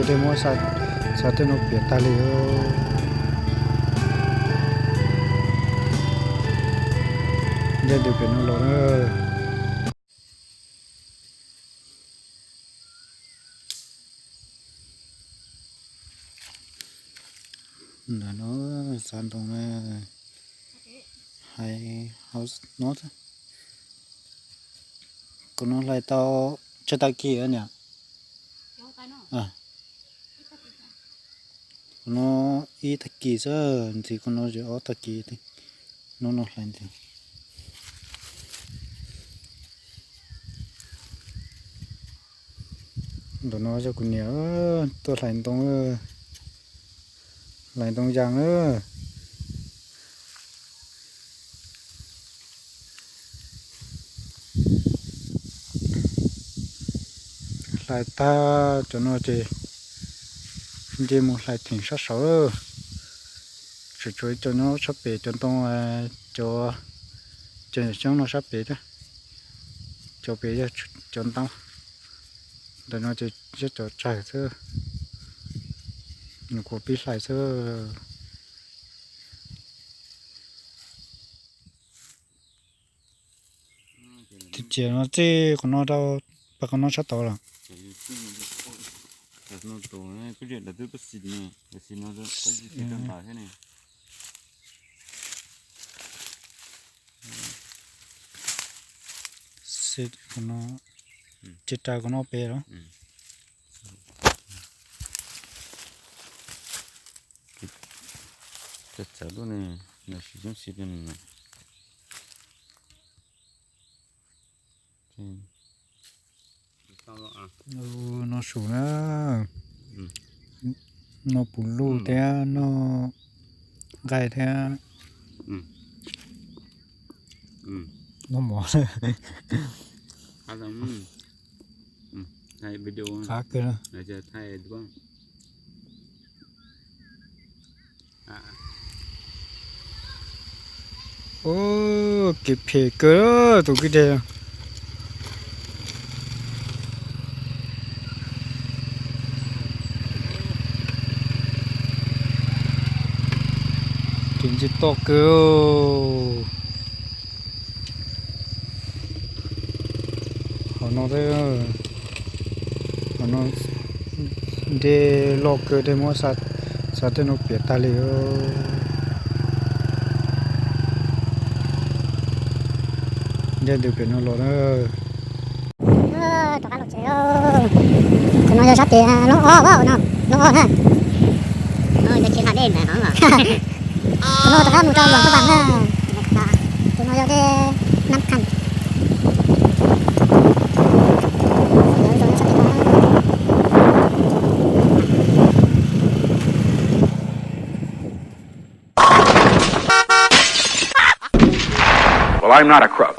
Dej muab xa tej no piam tag li. Dej ntws pem no los na. Ntawm no xav ntoo na, hais hauv no, kuv no hlais tau tsawg tag kis niam? Kuv no ib tag kis xwb, ntxiv kuv no yog ob tag kis, hnub no hlais ntxiv. Ntawm no yog kuv niam tuaj hlais ntoo, hlais ntoo yas na. Hlais tag cov no ces nce mus hlais theem sab saud. Tseem tshuav cov nyob sab pem, cov ntoo, cov, cov xyoob no sab pem thiab. Cov pem yog cov ntoo. Ntawm no ces yog cov tsawg xwb, nws kuv pib hlais xwb. Tus ciam no txij qhov no rau pas qhov no sab tod lawm. Ces raws qhov no pem los. Txawv txawv lub ne, no siv xyoob siv pem no. No sum na, noj puv luj thiab noj nqaij thiab noj mov. Qab kawg. Kev phem kawg tus kwj deg. Kev ntse toj kawg. Qhov no, qhov no dej loj kawg, dej muab xa tej no piam tag li. Dej ntws pem no los na. Rov qab los tsev. Qhov no yog sab pem lub ob, lub ob na. Qhov no rov qab mus rau Luam Phaj Vam na. Qhov no yog dej Nab Kham. Well, I'm not a crook.